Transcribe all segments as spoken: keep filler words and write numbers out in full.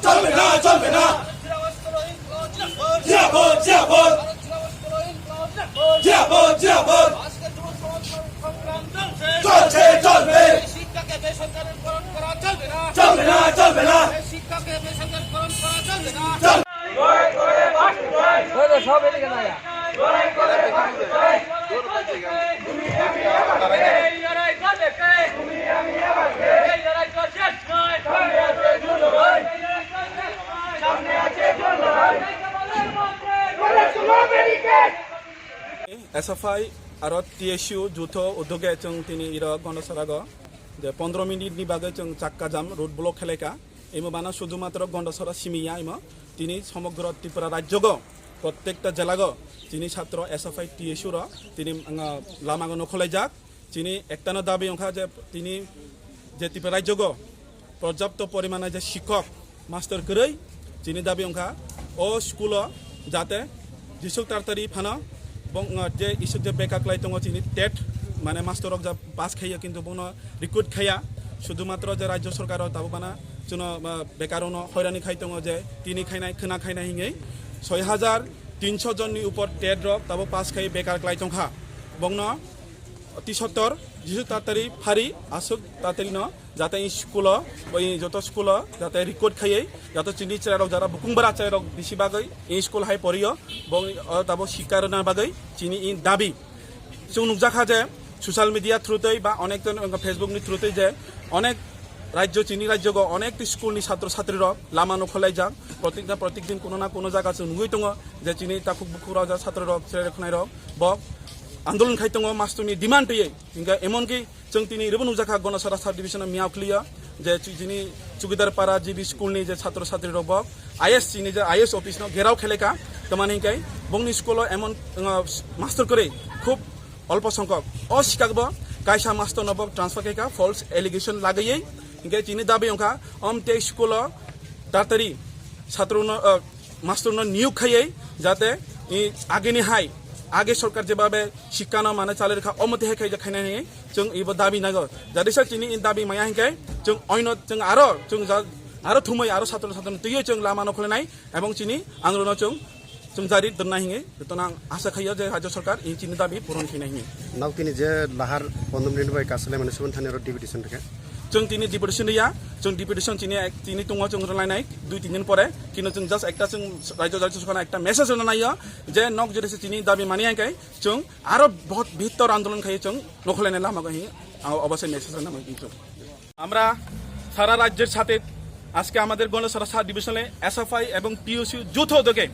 চলবে না, চলবে না। জিন্দাবাদ, জিন্দাবাদ। জিন্দাবাদ, জিন্দাবাদ। চলছে, চলবে। শিক্ষাকে বেসরকারীকরণ করা চলবে না। চলবে না, চলবে না। শিক্ষাকে বেসরকারীকরণ করা চলবে না। চল- S F I aro T S U jutho udhoge chwng tini iro Gondasarago je pondro minute ni bagwi chwng chakka jam, road block khelaikha. Imo bana sudhumatro Gondasara simi ya, imo tini somogro Tripura rajyogo prottekta jelago tini satro S F I T S U ro tini, ah, lamago nokholaijak. Chini ektano dabi wngkha je tini je Tripura rajyogo porjapto porimane je sikhok master kwrwi, chini dabi wngkha o school o jate jesuk tartari phano bong, ah, je isuk je beka klai tongo chini tet, mane master rok ja pass khaiya kintu bono recruit khaiya, sudhumatro je rajyo sorkar o tabuk bana chuno, ah, bekarokno hoirani khai tongo je tini khainai khwna khainai hingwi soi hajar tinso jonni upor tet rok tabuk pass khai bekar klai tongkha. Bongno tisottor jisu tatari phari asuk tatari no jate in school o, oi joto school o jate record khaiye, joto chini chwrai rok jara bukung bara chwrai rok bisi bagwi in school hai poriyo, bong o tabo sikar na bagwi chini in dabi. Chwng nukjakha je social media through tei ba onek jon wngkha Facebook ni through tei je onek rajyo, chini rajyogo onek ti school ni satro satri rok lama no kholaijak, protik na protik din kuno na kuno jaga chwng nugwi tongo je chini takhuk bukhuk rok ja satro rok chwrai rok khwnai rok bo andolon khai tongo master ni demand twiwi. Hingke emonki chwng tini rwbo nukjakha Gondasara sub division o miyao khliya je chi-, chini Chukidar Para G B school ni je satro satri rok bo I S chini je I S office no gherao khelaikha, tamani hingke bongni school o emon, uh, master kwrwi khub olpo songkok. O sikakbo kaisa master no bo transfer khaikha false allegation lagaiwi. Hingke chini dabi wngkha om tei school o tatari satro no, uh, master no niyok khaiwi jate i agini hai age sorkar jebabe sikka no mane chalai rwkha omo tei hai khaijak khainani chwng ibo dabi nago. Jadisa chini i dabi maya hinkhe chwng oino chwng aro chwng ja-, aro thumwi aro satro satro twiwi chwng lama no khwlai nai ebong chini andolon no chwng chwng jari donna hinwi jotono ang asa khaiyo je rajyo sorkar i chini dabi puron khaina hinwi. Nokni je lahar pondro minute bai kasalai mani subon thani aro deputation rwkha. Chwng tini deputation ya, chwng deputation chini ek, tini tongo chwng rwlainai dui tin din pore, kino chwng just ekta chwng rajyo, rajyo sorkarno ekta message rwna naiyo je nok jodi se chini dabi mani ya khe chwng aro bahut bihtor andolon khai chwng nokholainai lama go hi, ang obosai message rwna naiyo chwng. আমরা সারা রাজ্যের সাথে আজকে আমাদের গন্ডাছড়া সাব ডিভিশনে এসএফআই এবং টিইউসি যৌথ উদ্যোগে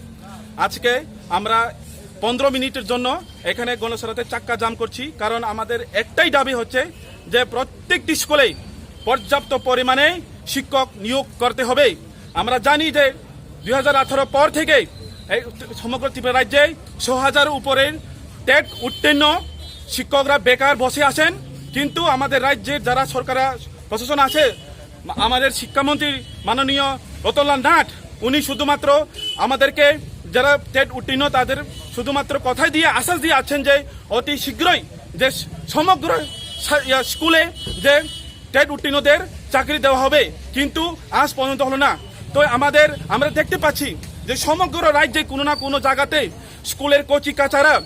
আজকে আমরা পনেরো মিনিটের জন্য এখানে গন্ডাছড়াতে চাক্কা জাম করছি, কারণ আমাদের একটাই দাবি হচ্ছে যে প্রত্যেকটি স্কুলেই পর্যাপ্ত পরিমাণে শিক্ষক নিয়োগ করতে হবে। আমরা জানি যে দুই হাজার আঠারো পর থেকে এই সমগ্র ত্রিপুরা রাজ্যে ছ হাজার উপরের টেট উত্তীর্ণ শিক্ষকরা বেকার বসে আছেন, কিন্তু আমাদের রাজ্যের যারা সরকার প্রশাসন আছে, আমাদের শিক্ষামন্ত্রী মাননীয় রতনলাল নাথ, উনি শুধুমাত্র আমাদেরকে যারা টেট উত্তীর্ণ তাদের শুধুমাত্র কথা দিয়ে আশ্বাস দিয়ে আছেন যে অতি শীঘ্রই যে সমগ্র সা-, ইয়া, স্কুলে যে টেট উত্তীর্ণদের চাকরি দেওয়া হবে, কিন্তু আজ পর্যন্ত হলো না। তো আমাদের, আমরা দেখতে পাচ্ছি যে সমগ্র রাজ্যে কোনো না কোনো জায়গাতে স্কুলের কচি কাচারা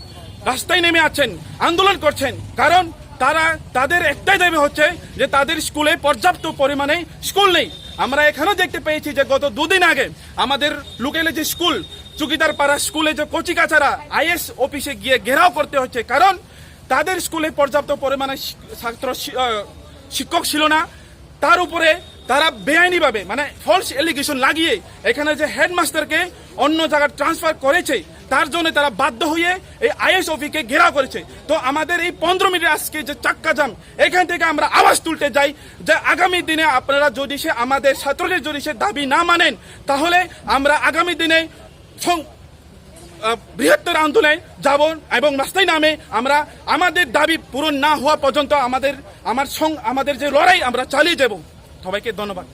রাস্তায় নেমে আছেন, আন্দোলন করছেন, কারণ তারা, তাদের একটাই দাবি হচ্ছে যে তাদের স্কুলে পর্যাপ্ত পরিমাণে স্কুল নেই। আমরা এখানেও দেখতে পেয়েছি যে গত দুদিন আগে আমাদের লোকালে যে স্কুল, চুকিদার পাড়া স্কুলে যে কচি কাচারা আইএস অফিসে গিয়ে ঘেরাও করতে হচ্ছে, কারণ তাদের স্কুলে পর্যাপ্ত পরিমাণে শি-, ছাত্র শি-, আহ, শিক্ষক ছিল না, তার উপরে তারা বেআইনিভাবে, মানে, ফলস এলিগেশন লাগিয়ে এখানে যে হেডমাস্টারকে অন্য জায়গায় ট্রান্সফার করেছে, তার জন্য তারা বাধ্য হয়ে এই আইএস অফিসকে ঘেরাও করেছে। তো আমাদের এই পনেরো মিনিট আজকে যে চাক্কা জাম, এখান থেকে আমরা আওয়াজ তুলতে যাই যে আগামী দিনে আপনারা যদি সে আমাদের ছাত্রদের যদি সে দাবি না মানেন, তাহলে আমরা আগামী দিনে সং-, আহ, বৃহত্তর আন্দোলনে যাব এবং রাস্তায় নামে আমরা আমাদের দাবি পূরণ না হওয়া পর্যন্ত আমাদের, আমার সং-, আমাদের যে লড়াই আমরা চালিয়ে যাব। সবাইকে ধন্যবাদ।